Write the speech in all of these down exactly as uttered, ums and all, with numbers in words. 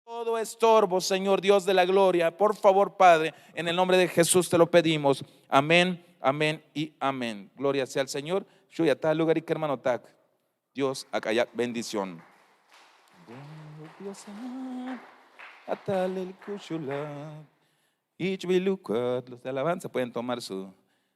todo estorbo, Señor Dios de la gloria. Por favor, Padre, en el nombre de Jesús te lo pedimos. Amén, amén y amén. Gloria sea al Señor. Xu' ya ta lugarik, kermanotak. Dios ak'a yak' bendición. Dios, atalel kuxulat. Ich'bil ukat, los de alabanza pueden tomar su,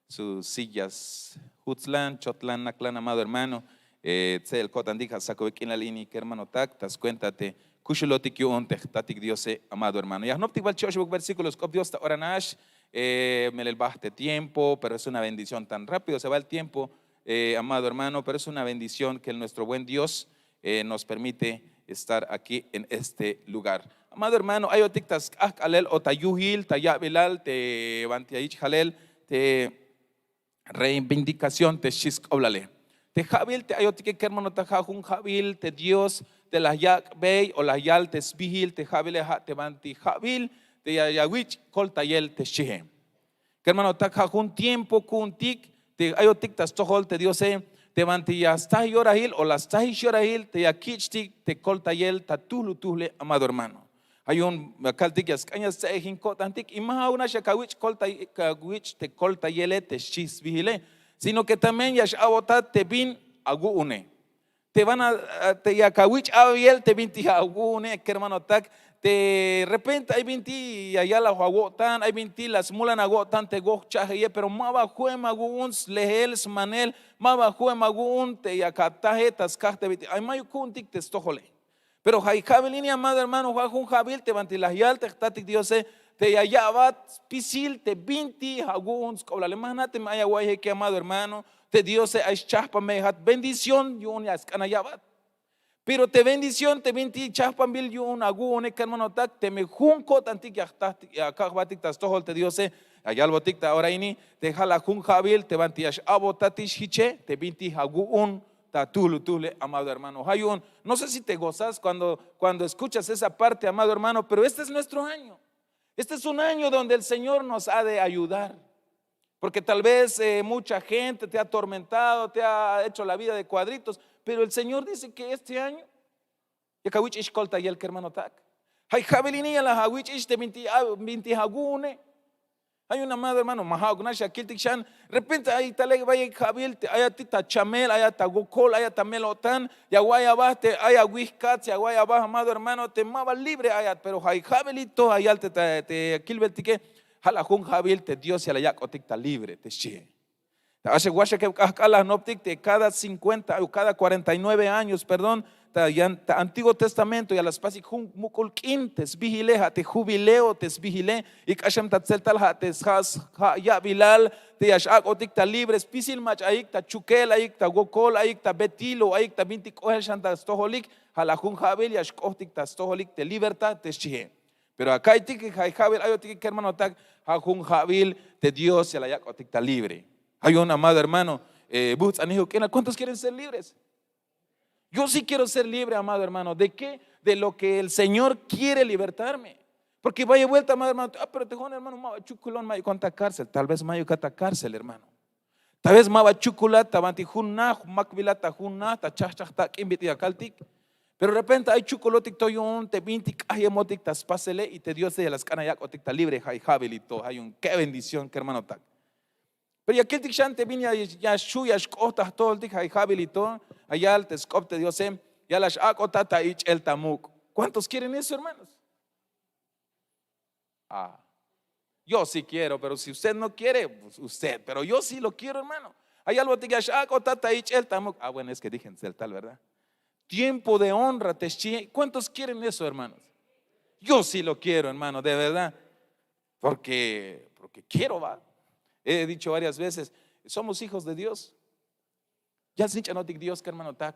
sus sillas. Jutzlan, chotlan, naklan, amado hermano. Eh, tse'el ko'tantik ja' sakube k'inal ini, kermanotak, ta skuenta te kuxulotik yu'un te jtatik Diose, amado hermano. Ya jnoptik bal chi' oxebuk versículo sk'op Dios ta ora nax. Eh, melel baj te tiempo, pero es una bendición, tan rápido se va el tiempo, eh, amado hermano, pero es una bendición que nuestro buen Dios eh, nos permite estar aquí en este lugar. Amado hermano, ayotik ta sk'ajk'alel o ta yujil ta ya'bilal te banti ya yich'jalel te reivindicación te xchi sk'oblale. Te ja'bil te ayotike, kermanotak, ja' jun ja'bil te Dios te la yak' bey o la yal te sbijil. Te ja'bile ja' te banti ja'bil te ya, ya wich' koltayel te xchie. Kermanotak, ja' jun tiempo ku'untik te ayotik ta stojol te Diose, te banti ya staj yorajil o la stajix yorajil te ya kich'tik te koltayel ta tujlu tujle, amado hermano. Ja' yu'un ya kaltik ya sk'an ya stse'ejin ko'tantik y ma ja'uk nax ya kawich' kolta, kawich' te koltayele te xchi sbijile, sino que también ya x-a'botat te bin awu'une. Te van a, te ya kawich' a'beyel te binti awu'une, kermanotak. Te repente ay binti ya yalaj awo'tan, ay binti la smulan awo'tan te wokcha'jeye, pero ma ba ju'em awu'un slejel smanel, ma ba ju'em awu'un te ya kataje ta skaj te bit'il ay mayuk ku'untik te stojole. Pero ja' ja'bil ini, amado hermano, ja' jun ja'bil te banti la yal te jtatik Diose te ya ya'bat spisil te binti awu'un sk'oblale. Ma jna' teme ay awa'iy jike, amado hermano, te Diose ay schajpamejat bendición yu'un ya sk'an aya'bat. Pero te bendición te binti chajpambil yu'un awu'une, kermanotak, teme jun ko'tantik ya jta, ya kak' jbatik ta stojol te Diose, ya yalbotik ta ora ini te ja' la jun ja'bil te banti ya x-a'botatix jiche te binti awu'un ta tujlu tujle, amado hermano. Ja' yu'un, no sé si te gozas cuando, cuando escuchas esa parte, amado hermano, pero este es nuestro año. Este es un año donde el Señor nos ha de ayudar. Porque tal vez, eh, mucha gente te ha atormentado, te ha hecho la vida de cuadritos, pero el Señor dice que este año ya kawich'ix koltayel, kermanotak. Ja' ja'bil ini ya la awich'ix te binti, binti awu'une. Ay un amado hermano, ma ja'uk nax ya kiltik xan. Repente ay ta lek bayik ja'bil te ayat ta chamel, ayat ta wokol, ayat ta mel-o'tan, ya awa'iy aba te ay awijkats, ya awa'iy aba, amado hermano, te ma ba libre ayat. Pero ja' ja'bilito ya yal te, te kilbeltike, ja' la jun ja'bil te Dios ya la yak'otik ta libre te xchie. Ta axek waxakeb k'ajk'al la jnoptik te cada cincuenta o cada cuarenta y nueve años, perdón, ta yan, ta Antiguo Testamento ya la spasik jun muk'ul k'in te sbijile, ja' te jubileo te sbijile. Y k'axem ta tseltal ja' te sja', ja' ya'bilal te ya x-ak'otik ta libre spisil mach'a ayik ta chukel, ayik ta wokol, ayik ta betil o ayik ta bintik k'oel xan ta stojolik. Ja' la jun ja'bil ya xk'otik ta stojolik te libertad te xchie. Pero aka'iytik ja' ja'bil ayotike, kermanotak, ja' jun ja'bil te Dios ya la yak'otik ta libre. Ja' yu'un, amado hermano, eh, bujts'anejuk k'inal, ¿cuántos quieren ser libres? Yo sí quiero ser libre, amado hermano. ¿De qué? De lo que el Señor quiere libertarme. Porque vaya vuelta, amado hermano, ah, pero te jo'on, hermano, ma ba chukulon, mayukon ta cárcel. Tal vez mayukat ta cárcel, hermano. Tal vez ma ba chukulat ta banti jun na, makbilat ta jun na, ta chajchaj tak'in bit'il ya kaltik. Pero repente ay chukulotik to yu'un te bintik k'ax yemotik ta spasele y te Diose ya la sk'an ya yak'otik ta libre. Ja' ja'bilito, ja' yu'un, qué bendición, kermanotak. Pero ya kiltik xan te bin ya, ya xju' ya xk'ot ta jtojoltik, ja' ja'bilito, ya yal te sk'op te Diose, ya la x-ak'otat ta ich'el ta muk'. ¿Cuántos quieren eso, hermanos? Ah, yo sí quiero, pero si usted no quiere, pues usted, pero yo sí lo quiero, hermano. Ya yalbotik ya x-ak'otat ta ich'el ta muk'. Ah, bueno, es que dije en tseltal, ¿verdad? Tiempo de honra te xchi. ¿Cuántos quieren eso, hermanos? Yo sí lo quiero, hermano, de verdad. Porque, porque quiero, va. He dicho varias veces, somos hijos de Dios. Ya snich'anotik Dios, kermanotak.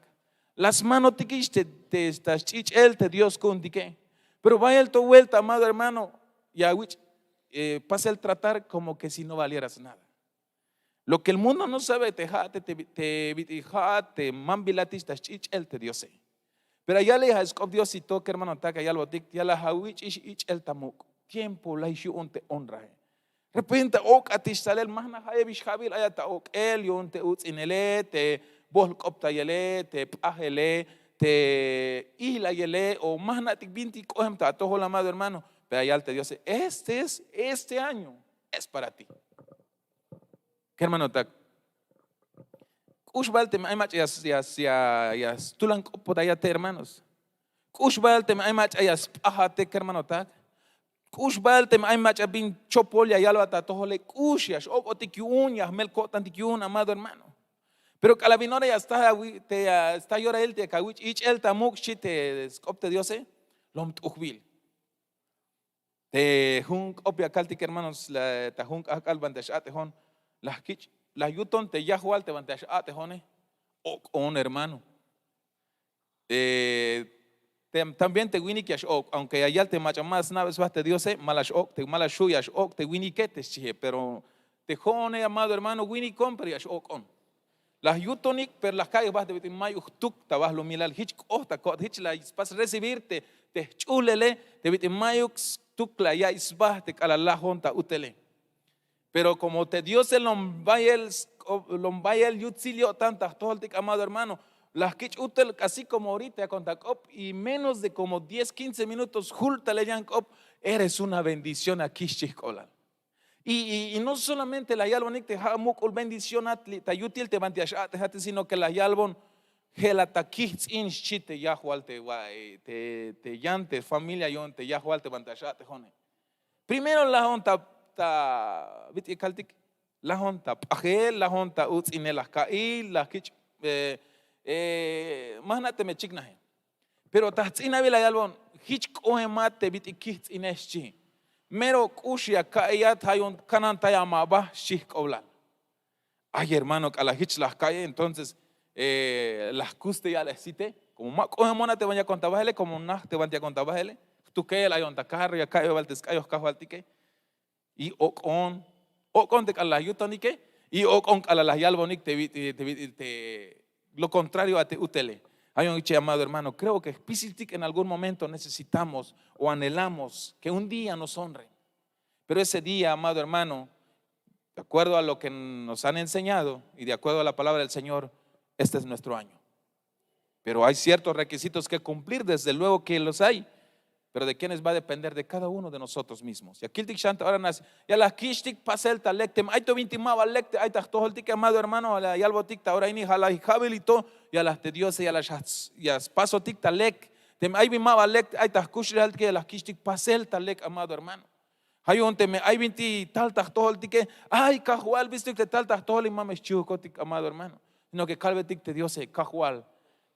La smanotikix te, te, ta xch'ich'el te Dios ku'untike. Pero bayel to vuelta, amado hermano, ya awich', eh, pasel tratar como que si no valieras nada. Lo que el mundo no sabe, te ja'at te, te, te bit'il ja'at te mambilatix ta xch'ich'el te Diose. Pero ya yalix ja' sk'op Diosito, kermanotak, ya yalbotik, ya la awich'ix ich'el ta muk'. Tiempo la yu'un te honrae. Repente ok'atix talel, ma jna' jayebix ja'bil, ayat ta ok'el yu'un te uts'inele, te bojlk'optayele, te p'ajele, te ijla yayele o ma jna'tik bintik k'ohem ta atojol, amado hermano. Pero ya yal te Diose, este es, este año es para ti. Kermanotak, k'ux bal teme ay mach'a ya stulan k'opot ayate, hermanos. K'ux bal teme ay mach'a ya sp'ajate, kermanotak. K'ux bal teme ay mach'a bin chopol ya yalbat ta atojole, k'ux ya x'ok'otik yu'un, ya jmel ko'tantik yu'un, amado hermano. Pero k'alal bin ora ya sta, te ya sta yorahil te ya awich' ich'el ta muk', xchi te sk'op te Diose, lom t'ujbil. Te jun k'op ya kaltik, hermanos, ta jun k'ajk'al banti ya x-a'tejon, la jkich', la yuton te yajwal te banti ya x-a'tejone, ok'on, hermano. También te winik ya x-ok', aunque ya yal te mach'a ma sna'be sba te Diose, ma la x-ok', te ma la xju' ya x-ok' te winike, te xchie. Pero te jo'one, amado hermano, winikon pero ya x-ok'on. La yutonik pero la ka'y jba te bit'il mayuk jtuk ta balumilal, jich k'ot ta ko'tan, jich la spas recibir te jch'ulele te bit'il mayuk stuk la ya'iy sba te k'alal lajon ta utele. Pero como te Diose lom bayel, lom bayel yutsil yo'tan ta jtojoltik, amado hermano, la jkich' utel, casi como orita yakon ta k'op y menos de como diez, quince minutos jul talel yan k'op, eres una bendición aquí, xchi jk'oblal. Y no solamente la yalbonik te ja' muk'ul bendición at li' ta yutil te banti ya x-a'tejate, sino que la yalbon, je'la ta kijts'in, xchi te yajwal te yan te familia yu'un te yajwal te banti ya x-a'tejone. Primero lajon ta, bit'il kaltik, lajon ta p'ajel, lajon ta uts'inel la jka'y, la jkich', ma jna' teme chiknaje. Pero ta jts'inabil la yalbon, jich k'oemat te bit'il kijts'ine, xchi. Mero k'ux ya ka'iyat, ja' yu'un kanantay amaba, xchi jk'oblal. Ay hermano, k'alal jich la jka'ye, entonces la jkus te ya'lej site, como ma k'oemon a te banti yakon ta bajele, como naj te banti yakon ta bajele, jtukeel ayon ta carro, ya ka'y bal te sk'ayoj kajwaltike. Y ok'on, ok'on te k'alal la yutonike, y ok'on k'alal la yalbonik te bit'il, te lo contrario a te utele. Ay yu'un jich, amado hermano, creo que jpisiltik en algún momento necesitamos o anhelamos que un día nos honren. Pero ese día, amado hermano, de acuerdo a lo que nos han enseñado y de acuerdo a la palabra del Señor, este es nuestro año. Pero hay ciertos requisitos que cumplir, desde luego que los hay. Pero de quiénes va a depender? De cada uno de nosotros mismos. Ya kiltik xan ta ora nace, ya la jkich'tik pasel ta lek. Teme ay to bintik ma ba lek te ay ta jtojoltike, amado hermano, la yalbotik ta ora ini, ja' la ja'bilito, ya la te Diose ya la, ya spasotik ta lek. Teme ay bin ma ba lek te ay ta jkuxlejaltike, ya la jkich'tik pasel ta lek, amado hermano. Ja' yu'un teme ay bintik tal ta jtojoltike, ay Kajwal, bistuk te tal ta jtojol, y ma me xchihukotik, amado hermano, sino que kalbetik te Diose, Kajwal,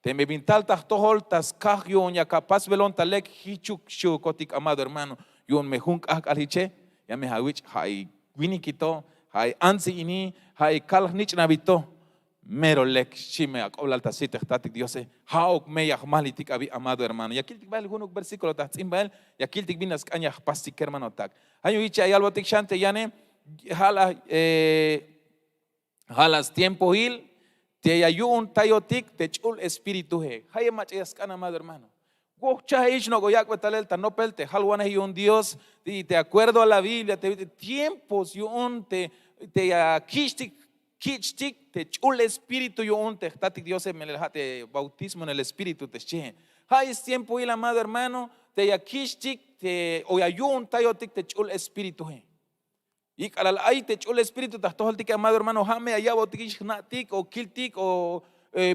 teme bin tal ta jtojol ta skaj yu'un yak apasbelon ta lek, jichuk xchihukotik, amado hermano. Yu'un me jun k'ajk'al jiche, ya me awich' ja'i winikito, ja'i antsi ini, ja'i kal jnich'nabito. Mero lek, xchi me ak'oblal ta sit te jtatik Diose. Ja'uk me ya jmalitik abi, amado hermano. Ya kiltik bahel junuk versículo ta jts'in bahel, ya kiltik bin la sk'an ya jpastik, kermanotak. Ja' yu'un jich ya yalbotik xan te yane, ja' la, ja' la stiempohil te ya yu'untayotik te ch'ul espírituje. Jayeb mach'a ya sk'an, amado hermano. Wojchajix nok'o yak'be talel ta nopel te jalwanej yu'un Dios, y de acuerdo a la Biblia te tiempos yu'un te ya kich'tik, kich'tik te ch'ul espíritu yu'un te jtatik Diose, melel ja' te bautismo en el espíritu te xchihe. Ja'i stiempohil, amado hermano, te ya kich'tik te o ya yu'untayotik te ch'ul espírituje. Y k'alal ay te ch'ul espíritu ta jtojoltike, amado hermano, ja' me ya ya'botikix jna'tik o kiltik o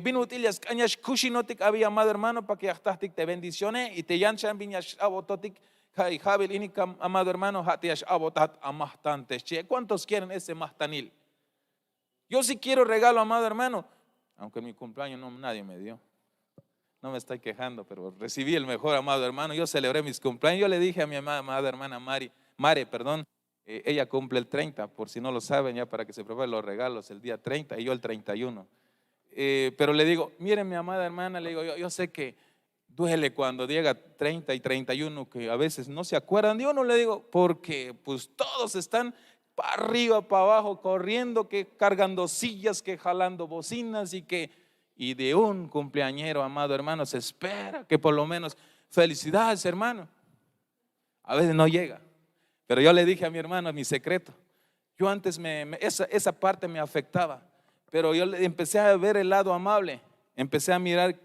bin ut'il ya sk'an ya xkuxinotik abi, amado hermano, para que ya jtajtik te bendicióne. Y te yan xan bin ya x-a'bototik, ja' ja'bil ini, amado hermano, ja' te ya x-a'botat amajtan te xchihe. ¿Cuántos quieren ese majtanil? Yo sí quiero regalo, amado hermano, aunque en mi cumpleaños no, nadie me dio. No me estoy quejando, pero recibí el mejor, amado hermano. Yo celebré mis cumpleaños. Yo le dije a mi amada, amada hermana Mari, Mare, perdón, eh, ella cumple el treinta, por si no lo saben, ya para que se preparen los regalos el día treinta y yo el treinta y uno. Eh, pero le digo, mire, mi amada hermana, le digo, yo, yo sé que duele cuando llega treinta y treinta y uno, que a veces no se acuerdan de uno, le digo, porque pues todos están para arriba, para abajo, corriendo, que cargando sillas, que jalando bocinas y que, y de un cumpleañero, amado hermano, se espera que por lo menos, felicidades, hermano. A veces no llega. Pero yo le dije a mi hermano mi secreto. Yo antes me, me- esa, esa parte me afectaba, pero yo le- empecé a ver el lado amable, empecé a mirar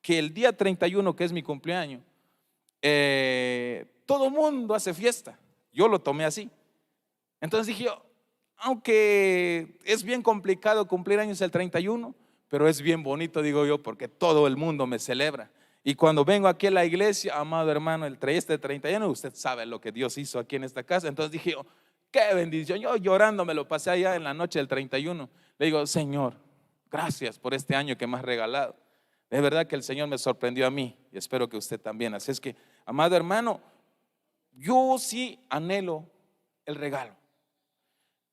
que el día treinta y uno, que es mi cumpleaños, eh, todo mundo hace fiesta. Yo lo tomé así. Entonces dije yo, aunque es bien complicado cumplir años el treinta y uno, pero es bien bonito, digo yo, porque todo el mundo me celebra. Y cuando vengo aquí a la iglesia, amado hermano, el tre- este treinta y uno, usted sabe lo que Dios hizo aquí en esta casa. Entonces dije yo, qué bendición. Yo llorando me lo pasé allá en la noche del treinta y uno. Le digo, Señor, gracias por este año que me has regalado. De verdad que el Señor me sorprendió a mí y espero que usted también. Así es que, amado hermano, yo sí anhelo el regalo.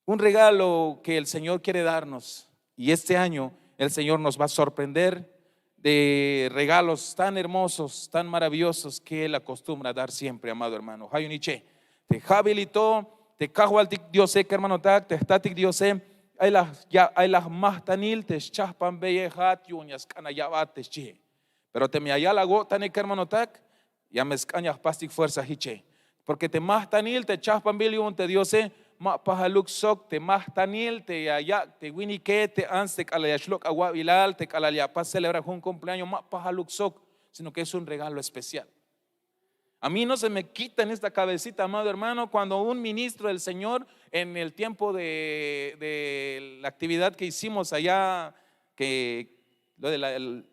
Un regalo que el Señor quiere darnos. Y este año el Señor nos va a sorprender de regalos tan hermosos, tan maravillosos que Él acostumbra a dar siempre, amado hermano. Jayuniche, te ja'bilito, te kajwaltik Diose, kermanotak, te jtatik Diose, ay la, ya, ay la jmajtanil te xchajpanbeyejat yu'un ya sk'an ya ya'bat te xchihe. Pero teme ya yal awo'tanej, kermanotak, ya me sk'an ya jpastik fuerza jiche. Porke te majtanil te chajpanbil yu'un te Diose, ma pajaluk sok te majtanil te ya yak' te winike te ants te k'alal ya xlok' awa'bilal, te k'alal ya apas celebrar jun cumpleaños, ma pajaluk sok, sino que es un regalo especial. A mí no se me quita en esta cabecita, amado hermano, cuando un ministro del Señor en el tiempo de, de la actividad que hicimos allá, que lo de la, el-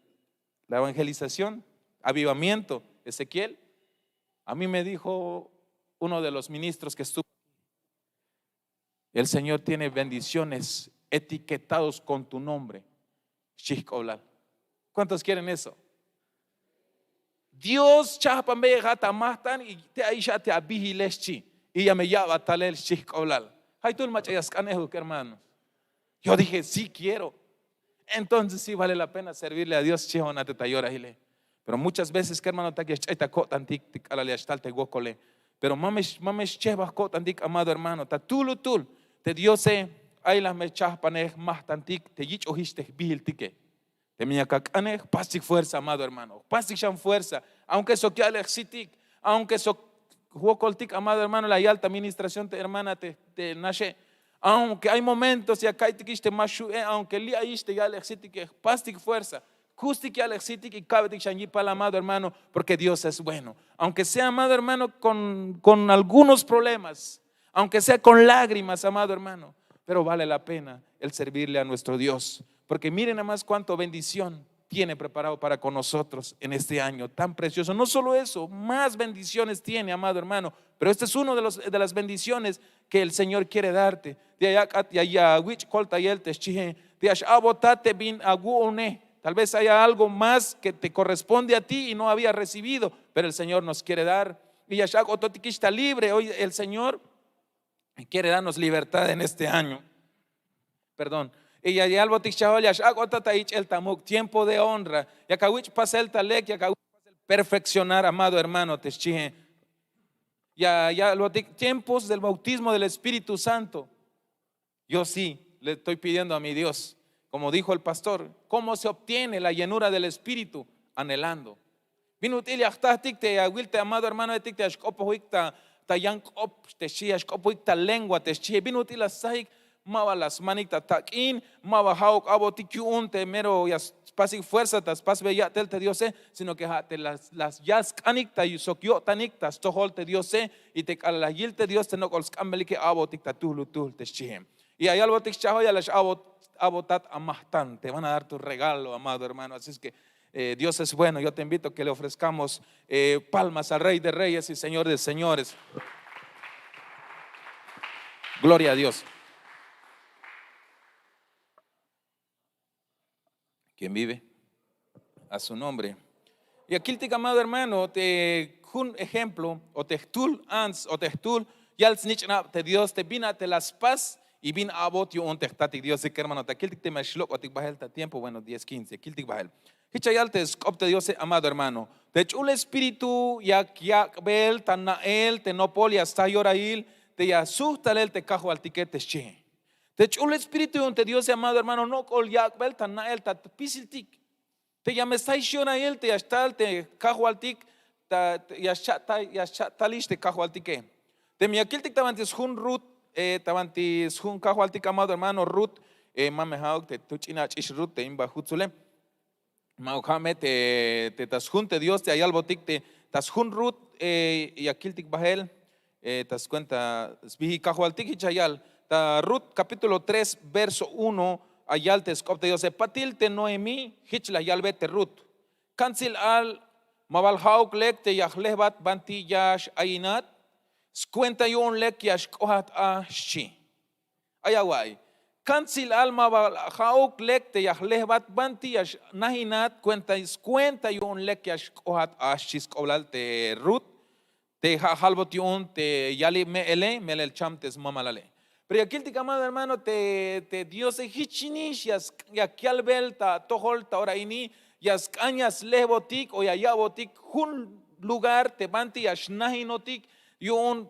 la evangelización, avivamiento, Ezequiel, a mí me dijo uno de los ministros que estuvo, el Señor tiene bendiciones etiquetados con tu nombre. Xchi jk'oblal. ¿Cuántos quieren eso? Dios chajpanbeyejat amajtan y te a'ixa te abijile xchi. Y ya me ya'bat talel xchi jk'oblal. Jaytul mach'a ya sk'anejuk, hermanos. Yo dije, sí quiero. Entonces sí vale la pena servirle a Dios, xchi jo'on a te ta yorahile. Pero muchas veces, kermanotak, ya xch'ay ta ko'tantik te k'alal ya xtal te wokole. Pero ma me, ma me xchejbaj ko'tantik, amado hermano, ta tulutul te Diose ay la me chajpanej jmajtantik te yich'ojix te jbijiltike. Teme yak ak'anej, jpastik fuerza, amado hermano, jpastik xan fuerza. Aunque sok ya'lej jsitik, aunque sok jwokoltik, amado hermano, la yal ta administración te hermana te, te naxe. Aunque hay momentos ya ka'iytikix te ma xu'e, aunque li' ayix te ya'lej jsitike, jpastik fuerza, kustik ya'lej jsitik y ka'betik xan yipal, amado hermano, porque Dios es bueno. Aunque sea, amado hermano, con, con algunos problemas, aunque sea con lágrimas, amado hermano, pero vale la pena el servirle a nuestro Dios. Porque miren nada más cuánto bendición tiene preparado para con nosotros en este año tan precioso. No solo eso, más bendiciones tiene, amado hermano. Pero este es uno de, los, de las bendiciones que el Señor quiere darte. Te ya, ya, ya wich' koltayel te xchihe, te ya x-a'botat te bin awu'une. Tal vez haya algo más que te corresponde a ti y no había recibido, pero el Señor nos quiere dar. Y ya x-ak'ototikix ta libre. Hoy el Señor quiere darnos libertad en este año. Perdón. Y ya yalbotik xchajol, ya x-ak'otat ta ich'el ta muk', tiempo de honra. Yak awich' pasel ta lek, yak awich' pasel perfeccionar, amado hermano, te xchihe. Ya yalbotik tiempos del bautismo del Espíritu Santo. Yo sí le estoy pidiendo a mi Dios, como dijo el pastor, ¿cómo se obtiene la llenura del Espíritu? Anhelando. Bin ut'il ya jtatik te awil te amado hermanoetik te ya xk'opojoik ta, ta yan k'op te xchi, ya xk'opojoik ta lengua te xchi. Bin ut'il la stsajik, ma ba la smanik ta tak'in, ma ba ja'uk a'botik yu'un te mero ya spasik fuerza ta spasbel ya'tel te Diose, sino que ja' te la, la ya sk'anik ta sok yo'tanik ta stojol te Diose. Y te k'alal la yil te Dios te nok'ol sk'anbelike, a'botik ta tujlutuhl te xchihe. Y ya yalbotik xchajol, ya la x-a'botat amajtan, te van a dar tu regalo, amado hermano. Así es que eh, Dios es bueno. Yo te invito a que le ofrezcamos eh, palmas al Rey de Reyes y Señor de Señores. Gloria a Dios. ¿Quién vive? A su nombre. Y ya kiltik, amado hermano, te jun ejemplo o te jtul ants o te jtul yal snich'nab te Dios te bin a te la spas y bin a'bot yu'un te jtatik Diose, kermano. Ta kiltik teme ya xlok'otik bahel ta tiempo, bueno, diez quince, kiltik bahel. Jich ya yal te sk'op te Diose, amado hermano. Te ch'ul espíritu yak yak'bel ta na'el te nopol ya sta yorahil te ya sujt talel te kajwaltike te xchihe. Te ch'ul espíritu yu'un te Diose, amado hermano, nok'ol yak'bel ta na'el ta spisiltik. Te ya me stay xyorahil te ya xtal te kajwaltik, ta, ya xcha' ta, ya xcha' talix te kajwaltike. Teme ya kiltik ta banti sjun Rut, eh, ta banti sjun kajwaltik, amado hermano, Rut, eh, ma me ja'uk te tu ch'in ach'ix Rut te in ba jutzule. Ma'uk ja' me te ta sjun te dios te ya yalbotik te ta sjun rut. Ya kiltik bahel ta skuenta sbihik kajwaltik hich ya yal ta rut kapítulo tres verso uno. Ya yal te sk'op te diose patil te noemí hich la yalbe te rut. Kantsil al ma bal ja'uk lek te ya jlehbat banti ya x'ayinat skuenta yu'un lek ya xk'ohat a xchi. Ay awa'iy, kantsil al ma bal ja'uk lek te ya jlehbat banti ya xnajinat kuenta skuenta yu'un lek ya xk'ohat a xchi sk'oblal te rut. Te ja' jalbot yu'un te yalib me ele melel cham te smamalale. Pero ya kiltik amado hermano te diose hich nix ya yalbel ta atojol ta ora ini ya sk'an ya slehbotik o ya ya'botik jun lugar te banti ya xnajinotik yu'un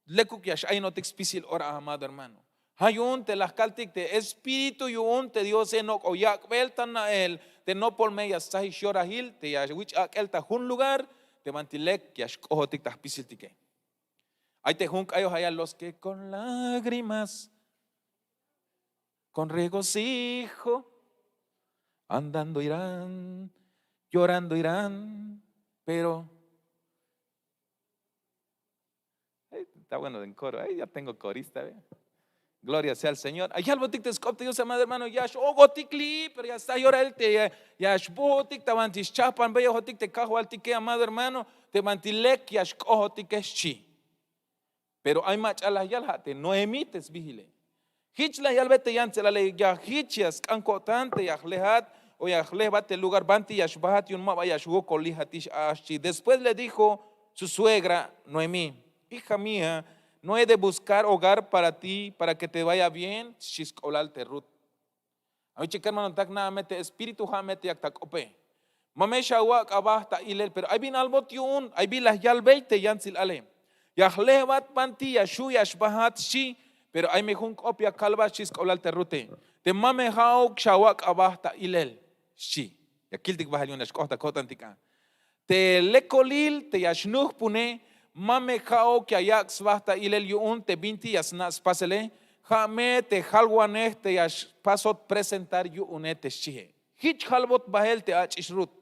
lekuk ya x'ayinotik spisil ora amado hermano. Ja' yu'un te la jkaltik te espíritu yu'un te diose nok'o yak'bel ta na'el te nopol me ya stsajix yorahil te ya wich' ak'el ta jun lugar te banti lek ya xk'ojotik ta jpisiltike. Ay te jun k'ayoj ayal los ke kon lágrimas kon regocijo andando irán, llorando irán, pero ta bueno en koro ya tengo korista. Gloria sea al señor ay yalbotik te sk'op te dios amado hermano ya x'ok'otik li' pero ya sta yorail te ya xbuhotik ta banti schahpanbeyojotik te kajwaltike amado hermano te banti lek ya xk'ohotike xchi. Pero ay mach'a la yal ha' te noemí te sbihile. Hich la yalbe te yantzelale ya hich ya sk'an ko'tan te ya jlehat o ya jlehbat te lugar banti ya xbahat yu'un ma ba ya xwokol lijatix a xchi después le dijo su suegra noemí, hija mía, no he de buscar hogar para ti para ke te vaya bien xchi sk'oblal te rut. Awichik kermanotak na'a me te espíritu ha' me te yak ta k'ope. Ma me xawak' aba ta ilel pero ay bin albot yu'un ay bin la yalbey te yantsil ale. Ya jlehbat banti ya xhu' ya xbahat xchi. Pero ay me jun k'op ya kalbat xchi sk'oblal te rute. Te ma me ha'uk xawak' aba ta ilel xchi. Ya kiltik bahel yu'un ya xk'oht ta ko'tantik a te lekolil te ya xnuhpune. Ma me ha'uk ya yak' sba ta ilel yu'un te binti ya sna' spasele. Ha me te halwanej te ya xpasot presentar yu'une te xchihe. Hich halbot bahel te ach'ix rut.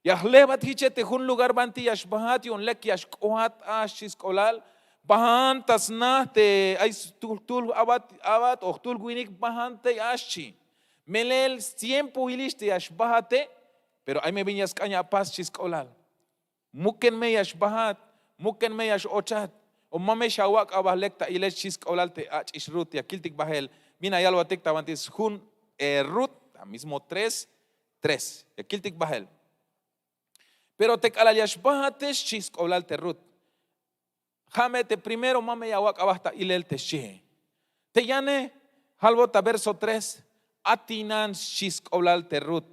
Ya jlehbat hiche te jun lugar banti ya xbahat yu'un lek ya xk'ohat a xchi sk'oblal. Bahan ta sna te ay jtuhl abat o jtuhl winik bahan tey a xchi. Melel stiempohilix te ya xbahate. Pero ay me bin ya sk'an ya apas xchi sk'oblal. Muken me ya xbahat, muken me ya x'ochat. O ma me xawak' aba lek ta ilel xchi sk'oblal te ach'ix rut ya kiltik bahel. Bin la yalbotik ta banti sjun rut ta mismo tres tres ya kiltik bahel. Pero te k'alal ya xbahate xchi sk'oblal te rut. Ha me te primero ma me ya awak' aba ta ilel te xchihe. Te yane halbot ta verso tres. Atinan xchi sk'oblal te rut.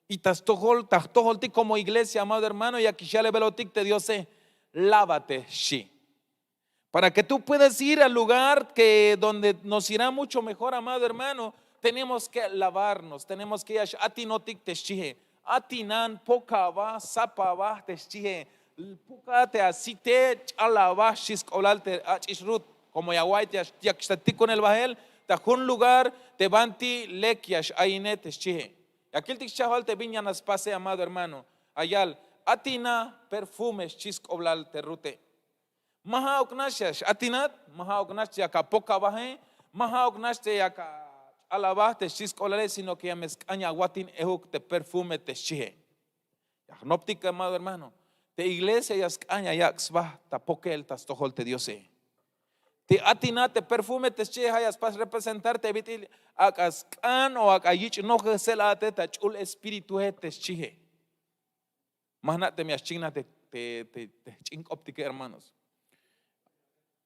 Y ta stojol ta jtojoltik komo iglesia amado hermano yakix yalebelotik te diose. Lábate xchi. Para ke tu puedes ir al lugar ke donde nos irá mucho mejor amado hermano. Tenemos ke lavarnos tenemos ke ya x'atinotik te xchihe. Atinan poka aba sapa aba te xchihe. Poka te asite ch'ala aba xchi sk'oblal te ach'ix rut. Komo ya awa'iyik ya xta tikonel bahel ta jun lugar te banti lek ya x'ayine te xchihe. Ya kiltik schahbal te bin ya nax spase amado hermano. Ayal atina perfume xchi sk'oblal te rute. Ma ha'uk nax ya x'atinat, ma ha'uk nax te yak apok abahe, ma ha'uk nax te yak ach'al aba te xchi sk'oblale sino ke ya me sk'an ya awatin ehuk te perfume te xchihe. Ya jnoptik amado hermano. Te iglesia ya sk'an ya yak' sba ta pokel ta stojol te diose. Te atinat te perfume te xchihe ha ya spas representar te bit'il ak'a sk'an o ak'a yich' nojel selate ta ch'ul espíritue te xchihe. Ma jna' teme ya xchiknaj te jch'in k'optike hermanos.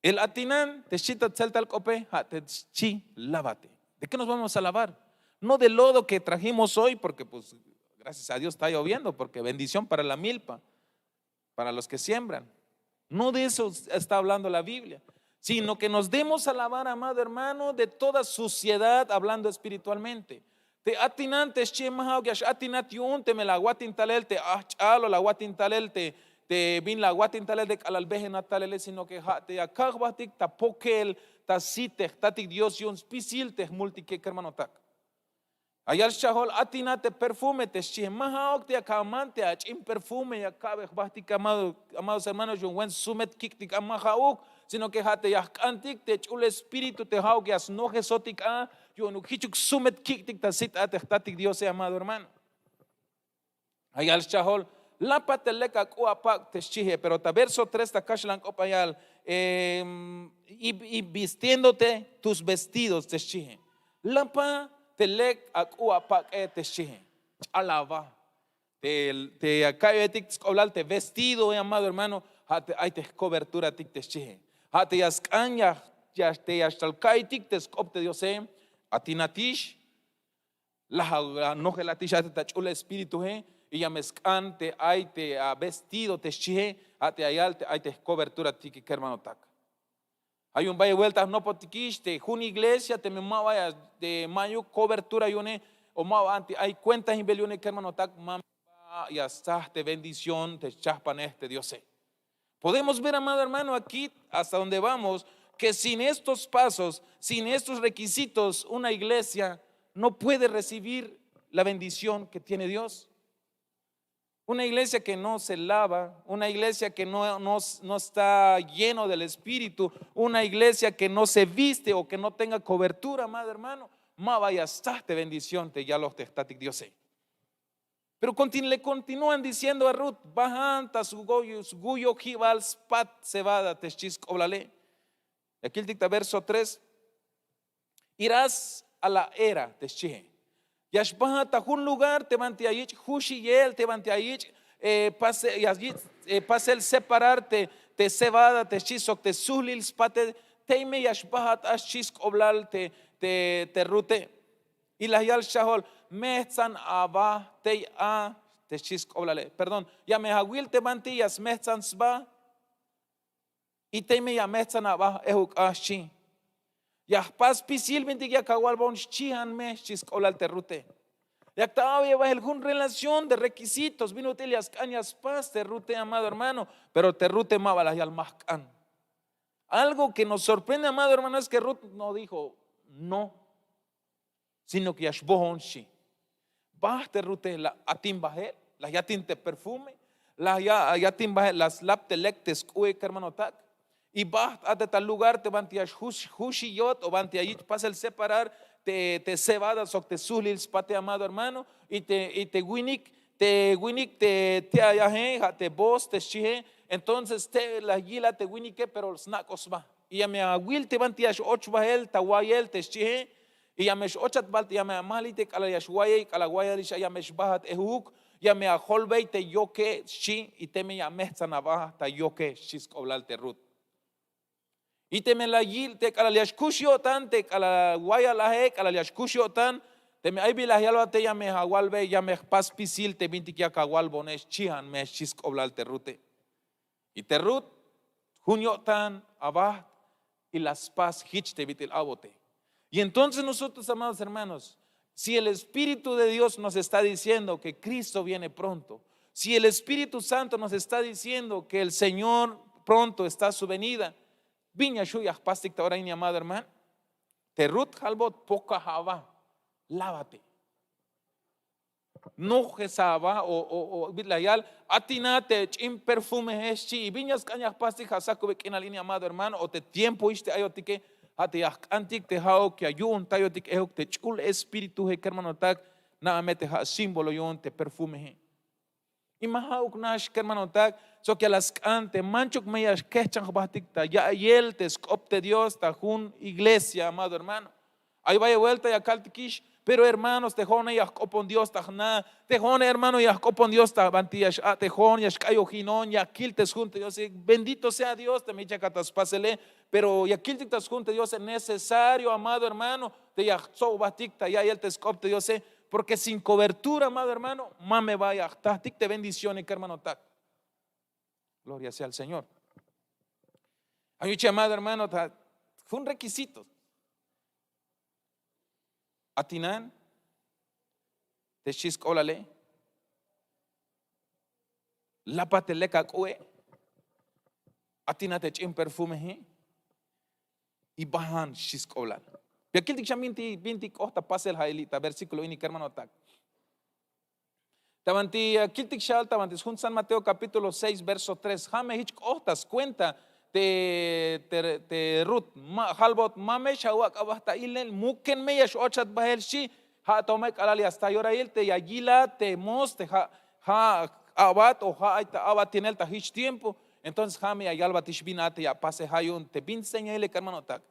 El atinan te xchi ta tseltal k'ope ha te xchi, lávate. De ke nos vamos a lavar? No del lodo ke trajimos hoy porke pues gracias a dios esta lloviendo porke bendición para la milpa, para los ke siembran. No de eso esta hablando la biblia, sino ke nos demos a lavar amado hermano de toda suciedad hablando espiritualmente. Te atinan te xchi ma ha'uk ya x'atinat yu'un teme la awatin talel te ahch'al o la awatin talel te bin la awatin talel te k'alal behenat talele sino ke ha te ya kajbahtik ta pokel ta sit te jtatik dios yu'un spisil te jmultike kermanotak. Ayal schajol atina te perfume te xchie, ma ja'uk te ya kaman te ach'in perfume ya kabe jbahtik amados hermanos yu'un wen sumet kik'tik a ma ja'uk, sino ke ja' te ya jk'antik te ch'ul espíritu te ja'uk ya snojesotik a, yu'un jichuk sumet kik'tik ta sit a te jtatik diose amado hermano. Ayal schajol, lapa te lek ak'u apak' te xchie pero ta verso tres ta kaxlan k'op ayal, y vistiéndote tus vestidos te xchie. Lapa te lek ak'u apak'e te xchie. Ch'al aba te ya ka'yojetik sk'oblal te vestido amado hermano, ja' te ay te jkoberturatik te xchie. Ja' te ya sk'an ya te ya xtal ka'iytik te sk'op te diose. Atinatix, laj anojelatix a te ta ch'ul espírituje, y ya me sk'an te ay te avestido te xchie. Ja' te ayal te ay te jkoberturatike kermanotak. Ja' yu'un bayel buelta jnopotikix te jun iglesia teme ma ba ya te mayuk kobertura yu'une, o ma ba anti ay kuentahinbel yu'une kermanotak ma ba ya stsaj te bendición te schajpanej te diose. Podemos ver amado hermano akí hasta donde vamos, ke sin estos pasos, sin estos requisitos una iglesia no puede recibir la bendición ke tiene dios. Una iglesia ke no se lava, una iglesia ke no sta lleno del espíritu, una iglesia ke no se viste o ke no tenga kobertura amado hermano, ma ba ya stsaj te bendición te yaloj te jtatik diose. Pero le continúan diciendo a rut, bajan ta sguyojibal spat cebada te xchi sk'oblale. Ya kiltik ta verso tres. Irás a la era te xchie. Ya xbajat ta jun lugar te banti ya yich' juxiyel te banti ya yich' pasel separar te cebada te xchi sok te suhlil spate. Tey me ya xbajat a xchi sk'oblal te rute. Y la yal xchajol, mejtzan aba tey a te xchi sk'oblale perdón. Ya me awil te banti ya smejtzan sba. Y tey me ya mejtzan aba ejuk a xchi. Ya jpas spisil bintik yak awalbon xchihan me xchi sk'oblal te rute. Yak ta a'beyel bahel jun relación de requisitos bin ut'il ya sk'an ya spas te rute amado hermano. Pero te rute ma ba la yal ma jk'an. Algo ke nos sorprende amado hermano es ke rut no dijo no, sino ke ya xbohon xchi. Baht te rute la atin bahel, la yatin te perfume, la yatin bahel la slap te lek te sk'u'e kermanotak. Y baht a te ta lugar te banti ya xjuxiyot o banti ya yich' pasel separar te cebada sok te suhlil spate amado hermano. Y te winik te winik te te ayaje ja' te voz te xchihe. Entonces te la yilat te winike pero snak'oj sba. Y ya me awil te banti ya x'och bahel ta wayel te xchihe. Y ya me x'ochat bal ya me amali te k'alal ya xwayey k'alal wayalix a ya me xbajat ejuk. Ya me ajolbey te yoke xchi. Y teme ya mejtzan aba ta yoke xchi sk'oblal te rut. Y teme la yil te k'alal ya xkux yo'tan te k'alal wayal aje k'alal ya xkux yo'tan, teme ay bi la yalbat te ya me awalbey ya me jpas spisil te bintik yak awalbone xchihan me xchi sk'oblal te rute. Y te rut jun yo'tan abaht. Y la spas jich te bit'il a'bote. Y entonces nosotros amados hermanos, si el espíritu de dios nos está diciendo ke kristo viene pronto, si el espíritu santo nos está diciendo ke el señor pronto está su venida, bin ya xhu' ya jpastik ta ora ini amado hermano. Te rut jalbot pokaj aba. Lávate. Nojesa aba o bit la yal, atina te ch'in perfumeje xchi y bin ya sk'an ya jpastik ja' sakube k'inal ini amado hermano o te tiempohix te ayotike. Ja' te ya jk'antik te ja'uk ya yu'untayotik ejuk te ch'ul espirituje kermanotak. Na'a me te ja' símbolo yu'un te perfumeje. Y ma ja'uk nax kermanotak sok ya la sk'an te manchuk me ya xkejchan jbahtik ta ya'iyel te sk'op te dios ta jun iglesia amado hermano. Ay bayel buelta ya kaltikix, pero hermanos te jo'one ya jk'opon dios ta jna. Te jo'one hermano ya jk'opon dios ta banti ya x'a'tejon ya xk'ayojinon ya kil te sjun te diose. Bendito sea dios teme yichakat ta spasele. Pero ya kiltik ta sjun te diose necesario amado hermano, te ya jtsob jbahtik ta ya'iyel te sk'op te diose. Porke sin kobertura amado hermano ma me ba ya jtahtik te bendicione kermanotak. Gloria sea al señor. Ay yuchi amado hermano ta jun requisito. Atinan te xchi sk'oblale. Lapa te lek ak'u'e. Atina te ch'in perfumeji. Y bajan xchi sk'oblal. Ya kiltik xan binti binti k'oht ta pasel ha'il li' ta versíkulo ini kermanotak. Ta banti ya kiltik xal ta banti sjun san mateo kapítulo seis verso tres ha me hich k'oht ta skuenta te rut ma halbot ma me xawak' aba ta ilel muken me ya x'ochat bahel xchi. Ha to me k'alal ya sta yorahil te ya yilat te mos te ha abat o ha ay ta abatinel ta hich tiempo. Entonces ha me ya yalbatix bin a te ya pase ha yu'un te bin señaile kermanotak.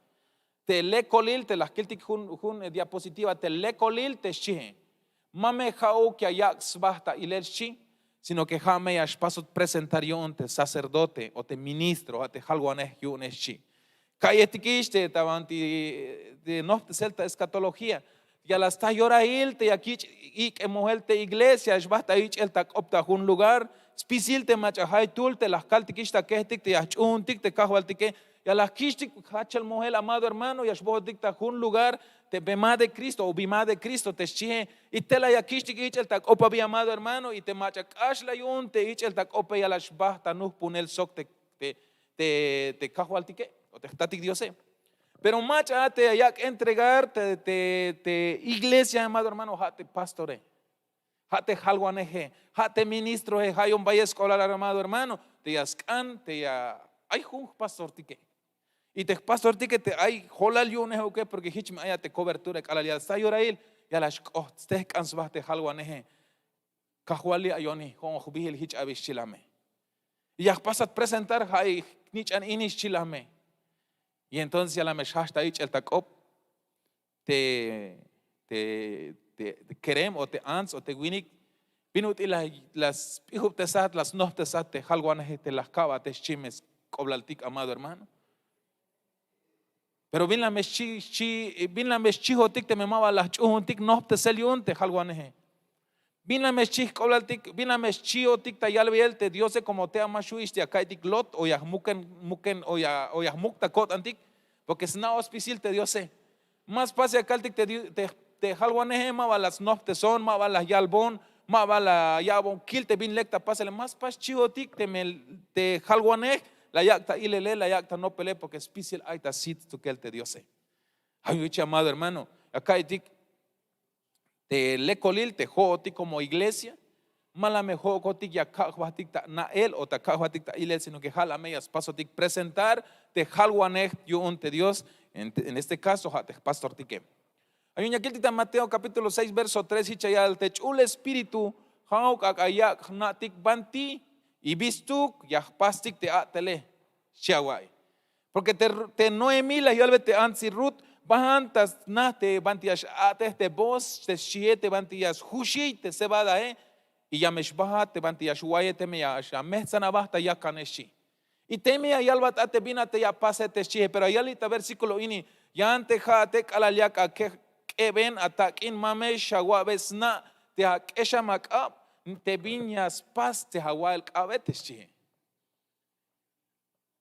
Te lekolil te la jkiltik jun diapositiva te lekolil te xchihe. Ma me ha'uk ya yak' sba ta ilel xchi, sino ke ha me ya xpasot presentar yu'un te sacerdote o te ministro ha te jalwanej yu'une xchi. Ka'yejtikix te ta banti nohptesel ta eskatología. Ya la sta yorahil te ya kich' ik'emojel te iglesia xba ta ich'el ta k'op ta jun lugar. Spisil te mach'a jaytul te la jkaltikix ta kejtik te ya jch'uhuntik te kajwaltike. Ya la jkich'tik jachel mojel amado hermano ya xbohotik ta jun lugar te bema de kristo o bima de kristo te xchihe. Y tela ya kich'tik ich'el ta k'op abi amado hermano y te mach'a k'ax la yu'un te ich'el ta k'ope ya la xba ta nuhpunel sok te kajwaltike o te jtatik diose. Pero mach'a te ya yak' entregar te iglesia amado hermano ha te pastore, ha te jalwaneje, ha te ministroe ha yu'un bayel sk'oblal amado hermano. Te ya sk'an te ya ay jun jpastortike. Y te jpastortike te ay jolal yu'unejoke porke hich me ay a te kobertura k'alal ya sta yorahil ya la xk'oht stehk'an sba te jalwaneje. Kajwal li' ayoni jo'on jbihil hich abi xchilame. Ya jpasat presentar ha'i jnich'an ini xchilame. Y entonces ya la me xhahch ta ich'el ta k'op te kerem o te ants o te winik. Bin ut'il la sp'ijubtesat la snohptesat te jalwaneje te la jka'bat te xchi me sk'oblaltik amado hermano. Pero bin la me xchi bin la me xchihotik teme ma ba la jch'uhuntik nohptesel yu'un te jalwaneje. Bin la me xchi jk'oblaltik bin la me xchihotik ta yalbeyel te diose komo te ama xhu'ix te ya ka'iytik lot o ya jmuken o ya jmuk ta ko'tantik. Porke sna'oj spisil te diose. Ma spas ya kaltik te jalwaneje ma ba la snohpteson ma ba la yalbon ma ba la ya'bon kil te bin lek ta pasele ma spas xchihotik teme te jalwanej la yak' ta ilele la yak' ta nopele porke spisil ay ta sit stukel te diose. Ay yu'un hich amado hermano, ya ka'iytik te lekolil te ho'otik komo iglesia. Ma la me ho'okotik ya kak' jbahtik ta na'el o ta kak' jbahtik ta ilel sino ke ha la me ya spasotik presentar te jalwanej yu'un te dios. En este kaso ha te jpastortike. Ay yu'un ya kiltik ta mateo kapítulo seis verso tres hich ya yal te ch'ul espíritu ha'uk ak'a yak' jna'tik banti y bistuk ya jpastik te a'tele. Xchi awa'iy. Porke te noemí la yalbe te antsil rut bahan ta sna te banti ya x'a'tej te bos te xchihe te banti ya sjuxiy te cebadahe. Y ya me xbahat te banti ya xwa'iye teme ya xamehtsan aba ta yakan xchi. Y teme ya yalbat a te bin a te ya pase te xchihe pero ya yal li' ta versíkulo ini. Yan te ha'ate k'alal yak ak'eben atak'in ma me xawa'be sna' te ak'exam ak'ab te bin ya spas te awa'el k'abe te xchihe.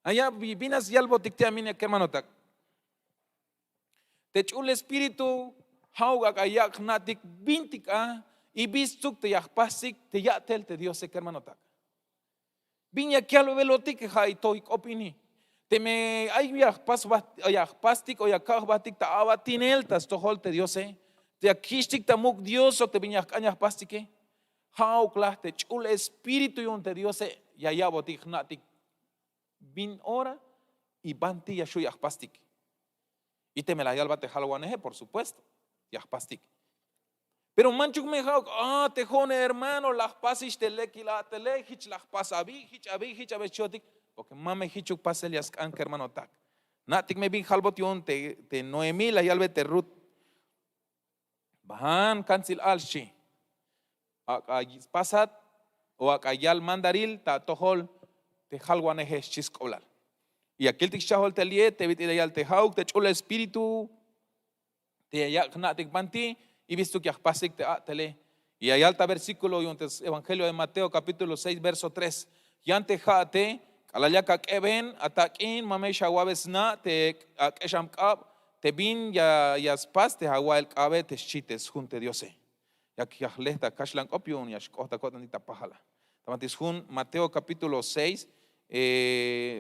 Aya bin a syalbotik te amine kermanotak. Te ch'ul espíritu ha'uk ak'a yak' jna'tik bintik a y bistuk te ya jpastik te ya'tel te diose kermanotak. Bin ya kyalbebelotik ha'i toy k'op ini. Teme ay ya jpastik o ya kak' jbahtik ta a'batinel ta stojol te diose te ya kich'tik ta muk' dios sok te bin ya jk'an ya jpastike. Ha'uk la te ch'ul espíritu yu'un te diose ya ya'botik jna'tik bin ora y banti ya xhu' ya jpastik. Y teme la yalbat te jalwaneje por supuesto ya jpastik. Pero manchuk me ha'uk a te ho'one hermano la jpas ix te lekil a'tele hich la jpas abi hich abi hich abi xchihotik. Porke ma me hichuk pasel ya sk'an kermanotak. Na'tik me bin halbot yu'un te noemí la yalbe te rut. Bahan kantsil al xchi. Ak'a spasat o ak'a yal mandaril ta atojol te jalwaneje xchi sk'oblal. Y ya kiltik schahol te li'e te bit'il ya yal te ha'uk te ch'ul espíritu te ya yak' jna'tik banti y bistuk ya jpastik te a'tele. Y ya yal ta versíkulo yu'un te evangelio de mateo kapítulo seis verso tres. Yan te ha'ate k'alal yak ak'eben atak'in ma me xawa'be sna' te ak'exam k'ab te bin ya spas te awa'el k'abe te xchi te sjun te diose. Yak ya jle ta kaxlan k'op yu'un ya xk'oht ta ko'tantik ta pajal a. Ta banti sjun mateo kapítulo seis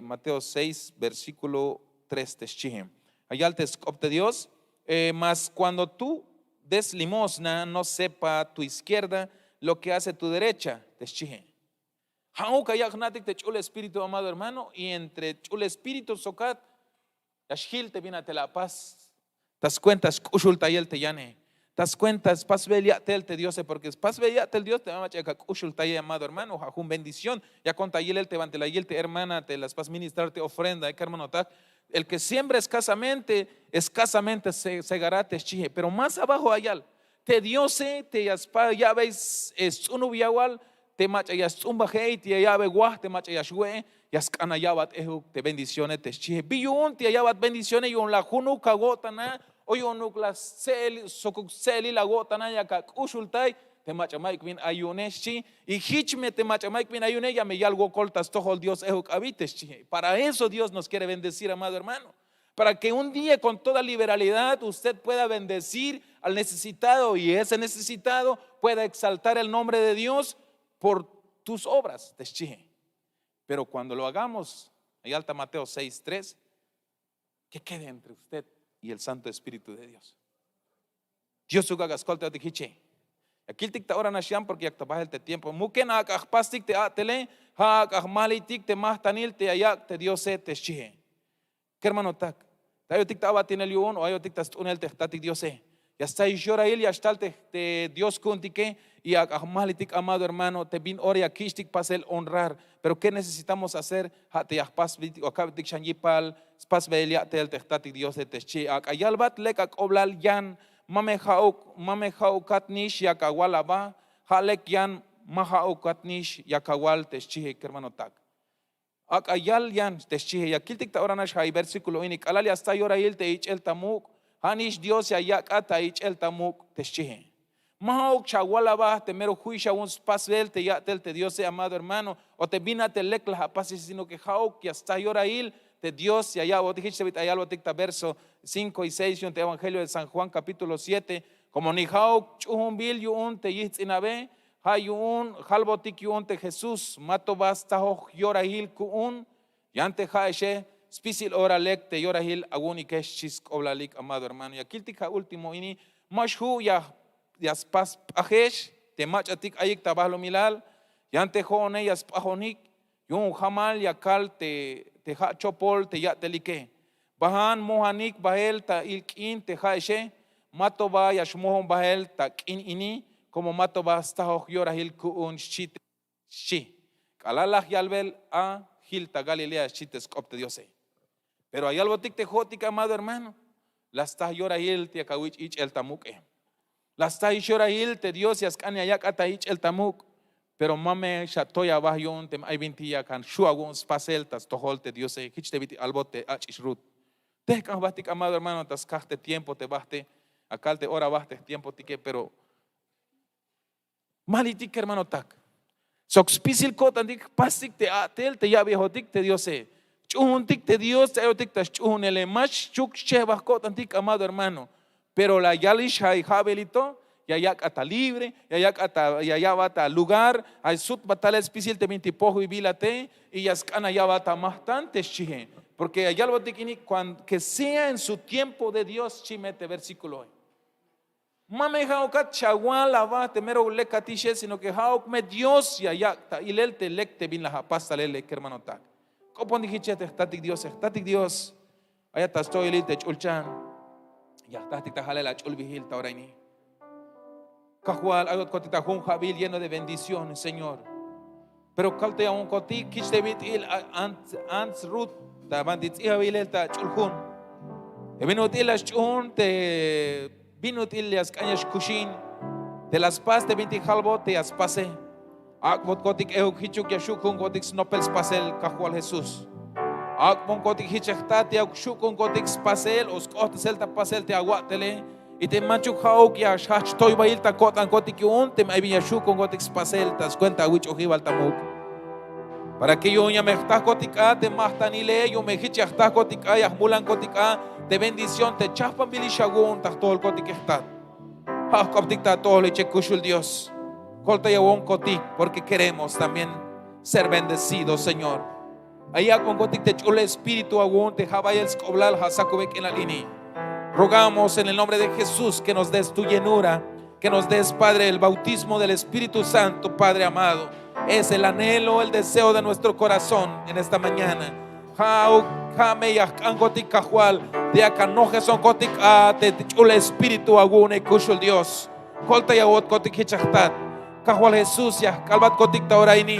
mateo seis versíkulo tres te xchihe. Ya yal te sk'op te dios. Eh, mas cuando tú des limosna, no sepa tu izquierda lo que hace tu derecha, te xchihe. Ja'uk ya jna'tik te ch'ul espíritu, amado hermano, y entre ch'ul espíritu sokat ya xjil te bin a te la apas. Ta skuenta sk'uxultayel te yane. Ta skuenta spasbel ya'tel te Diose, porque spasbel ya'tel Dios te mach'a ya ak'uxultayel, amado hermano, ja' jun bendición. Yakon ta yilel te banti la yil te hermana te la spas ministrar te ofrenda, eh, kermanotak. El que siembra escasamente, escasamente se- segará, te xchihe. Pero más abajo ayal, te Diose te ya spa ya'bey s- eh, sts'unub yawal, te mach'a ya sts'unbajey, te ya ya'be waj, te mach'a ya xwe'e, ya sk'an aya'bat ejuk te bendiciones, te xchihe. Bi yu'un te ya ya'bat bendiciones, yu'un la junuk awo'tana, o yu'unuk la stse'el, sokuk stse'elil awo'tana, yak ak'uxultay te mach'a mayuk bin ay yu'une, xchi. Y jich me te mach'a mayuk bin ay yu'une, ya me yal wokol ta stojol Dios ejuk abi, te xchihe. Para eso Dios nos quiere bendecir, amado hermano. Para que un día con toda liberalidad usted pueda bendecir al necesitado y ese necesitado pueda exaltar el nombre de Dios por tus obras, te xchihe. Pero cuando lo hagamos, ahí alta Mateo seis tres, que quede entre usted y el Santo Espíritu de Dios. Diosuk ak'a skoltayotik jiche. Ya kiltik ta ora nax yan, porque yak ta bajel te tiempo. Muken ak'a jpastik te a'tele, ja' ak'a jmalitik te majtanil te ya yak' te Diose, te xchihe. Kermanotak, te ayotik ta abatinel yu'un o ayotik ta st'unel te jtatik Diose, ya stahix yorail ya xtal te, te Dios ku'untike, y ak'a jmalitik, amado hermano, te bin ora ya kich'tik pasel honrar. Pero ¿qué necesitamos hacer? Ja' te ya jpasbeltik o akabtik xan yipal spasbel ya'tel te jtatik Diose, te xchi. Ak'a yalbat lek ak'oblal yan, ma me ja'uk, ma me ja'ukatnix yak awal aba. Ja' lek yan, ma ja'ukatnix yak awal, te xchihe, kermanotak. Ak'a yal yan, te xchihe. Ya kiltik ta ora nax ja' i versículo ini, k'alal ya sta yorail te ich'el ta muk', ja' nix Dios ya yak'at ta ich'el ta muk', te xchihe. Ma ja'uk xawal aba te mero juy xawu'un spasbel te ya'tel te Diose, amado hermano, o te bin a te lek la apase, sino que ja'uk ya sta yorail te Dios ya ya'botik. Jich te bit'il ya yalbotik ta verso cinco y seis yu'un te Evangelio de San Juan capítulo siete: Como ni ja'uk ch'uunbil yu'un te yijts'inabe, ja' yu'un jalbotik yu'un te Jesús: Mato ba stsajoj yorail ku'un. Yan te ja'exe, spisil ora lek te yorail awu'unike, xchi sk'oblalik, amado hermano. Ya kiltik ja' último ini: Ma xju' ya, ya spas p'ajex te mach'atik ayik ta balumilal. Yan te jo'one ya sp'ajonik, yu'un jamal ya kal te, te ja' chopol te ya'telike: Bahan mojanik bael ta il k'in te ja'exe, mato ba ya xmojon bael ta k'in ini, como mato ba stsajoj yorail ku'un, xchi te, xchi. K'alal laj yalbel a jil ta Galilea, xchi te sk'op te Diose. Pero ya yalbotik te jo'tik, amado hermano, la stsaj yorail te yak awich' ich'el ta muk'e. La stsaj yorail te Dios ya sk'an ya yak'at ta ich'el ta muk'. Pero ma me xatoy aba yu'un teme ay bintik ya kan xju' awu'un spasel ta stojol te Diose. Jich te bit'il albot te ach'ix Rut. Tejk'an jbajtik, amado hermano, ta skaj te tiempo te bajte, akal te ora bajt te jtiempotike, pero malitik, kermanotak. Sok spisil ko'tantik jpastik te a'tel te ya'bijotik te Diose. Jch'uuntik te Dios te ayotik ta sch'uunele. Ma xchuk xchehbaj ko'tantik, amado hermano. Pero la yalix ja' ja'belito, ya yak'at ta libre, ya yak'at ta, ya ya'bat ta lugar, ay sutbat talel spisil te bintik pojbibilate, y ya sk'an ya ya'bat ta majtan, te xchihe. Porque ya yalbotik ini, cuan- que sea en su tiempo de Dios, xchi me te versículoe. Ma me ja'ukat xawal aba te mero lekatixe, sino que ja'uk me Dios ya yak' ta ilel te lek te bin la apas talele, kermanotak. K'opontik jiche te jtatik Diose. Jtatik Dios, ayat ta stoyelil te ch'ulchan, ya jtajtik ta jalel ach'ulbijil ta ora ini. Kajwal, ayotkotik ta jun ja'bil lleno de bendiciones, Señor. Pero kaltayawonkotik jich te bit'il a- ants, ants Rut, ta banti ts'ijawilel ta ch'ul jun. Te bin ut'il la sch'uun, te bin ut'il ya sk'an ya xkuxin, te la spas te bintik jalbot te ya spase. Ak'botkotik ejuk jichuk ya xju' ku'unkotik snopel spasel Kajwal Jesús. Ak'bonkotik jich te jtat ya xju' ku'unkotik spasel o sk'ohtesel ta pasel te awa'tele. Y te manchuk ja'uk ya xjajch toybail ta ko'tankotik yu'un teme ay bin ya xju' ku'unkotik spasel ta skuenta awich' ojibal ta muk'. Para que yu'un ya me jtakotik a te majtanile, yu'un me jich ya jtakotik a, ya jmulankotik a te bendición te chajpanbilix awu'un ta jtojolkotik jtat. Ja' jk'optik ta atojol ichek kuxul Dios. Koltayawonkotik, porque queremos también ser bendecidos, Señor. Ay ak'bonkotik te ch'ul espíritu awu'un te ja' bayel sk'oblal ja' sakube k'inal ini. Rogamos en el nombre de Jesús que nos des tu llenura, que nos des, Padre, el bautismo del Espíritu Santo, Padre amado. Es el anhelo, el deseo de nuestro corazón en esta mañana. Ja' me ya jk'ankotik Kajwal, te ya kanojesotik a te ch'ul Espíritu awu'une kuxul Dios. Kolta ya awotkotik jich ajtat. Kajwal Jesús, ya jk'albatkotik ta ora ini.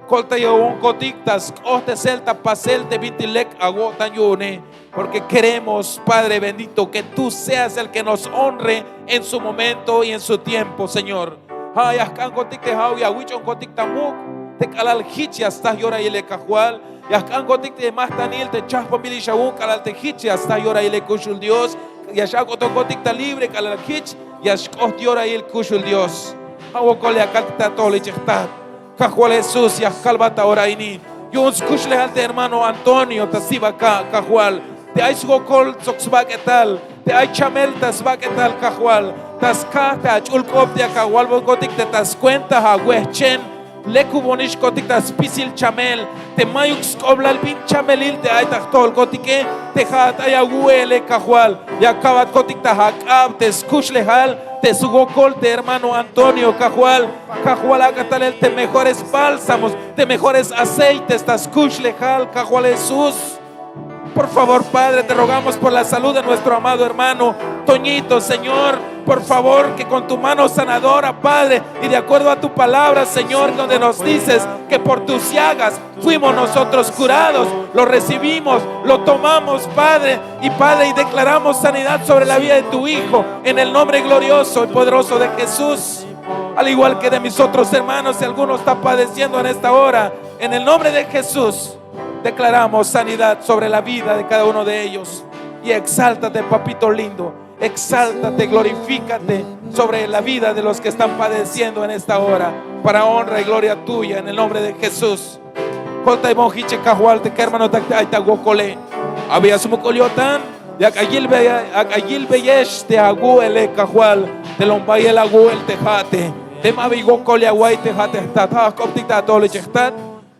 Kolta ya awonkotik ta sk'ohtesel, ta pasel te bintik lek awo'tan yu'une. Porque queremos, Padre bendito, que tú seas el que nos honre en su momento y en su tiempo, Señor. Ja' ya jk'ankotik te ja'uk ya awich'onkotik ta muk', te k'alal jich ya staj yorahil e Kajwal. Ya jk'ankotik te majtanil, te chajpanbil ix awu'un k'alal te jich ya staj yorahil e kuxul Dios. Ya xak'otonkotik ta libre k'alal jich ya xk'oht yorahil kuxul Dios. Ja' wokol ya kaltik ta atojol jich ajtat. Kajwal Jesús, ya jkalbat ta ora ini yu'un skuxlejal te hermano Antonio ta sibaka', Kajwal. Te ay swokol sok sbak'etal, te ay chamel ta sbak'etal, Kajwal. Ta skaj te ach'ul k'op te ya awalbonkotik te ta skuenta awehchen lekubonixkotik ta spisil chamel, te mayuk sk'oblal bin chamelil te ay ta jtojolkotike, te ja'at ay awu'ele, Kajwal. Ya kabatkotik ta ak'ab te skuxlejal, te swokol te hermano Antonio, Kajwal. Kajwal, ak'a talel te mejores bálsamos, te mejores aceites ta skuxlejal, Kajwal Jesús. Por favor, Padre, te rogamos por la salud de nuestro amado hermano Toñito, Señor. Por favor, que con tu mano sanadora, Padre, y de acuerdo a tu palabra, Señor, donde nos dices que por tus llagas fuimos nosotros curados, lo recibimos, lo tomamos, Padre, y Padre, y declaramos sanidad sobre la vida de tu Hijo, en el nombre glorioso y poderoso de Jesús. Al igual que de mis otros hermanos, si alguno está padeciendo en esta hora, en el nombre de Jesús, declaramos sanidad sobre la vida de cada uno de ellos. Y exáltate, papito lindo, exáltate, glorifícate sobre la vida de los que están padeciendo en esta hora, para honra y gloria tuya, en el nombre de Jesús. Kolta ay bon jich e Kajwal, te kermanotak te ay ta wokole, abi ya smuk'ul yo'tan. Yak ayilbeyex te awu'ele, Kajwal, te lom bayel awu'el te ja'ate. Teme abi wokol ya awa'iy te ja'at e jtat, ja' ajk'optik ta atojol jich e jtat.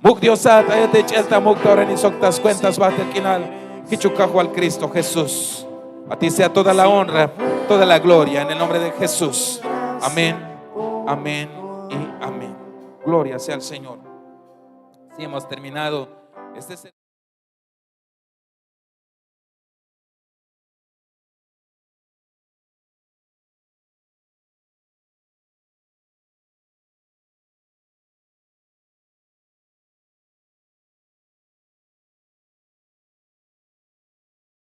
Muk' Diosat, a'yej te ch'el ta muk' ta ora ini sok ta skuenta sbajtel k'inal. Jichuk Kajwal Cristo Jesús. A ti sea toda la honra, toda la gloria en el nombre de Jesús. Amén, amén y amén. Gloria sea al Señor. Así hemos terminado. Este es el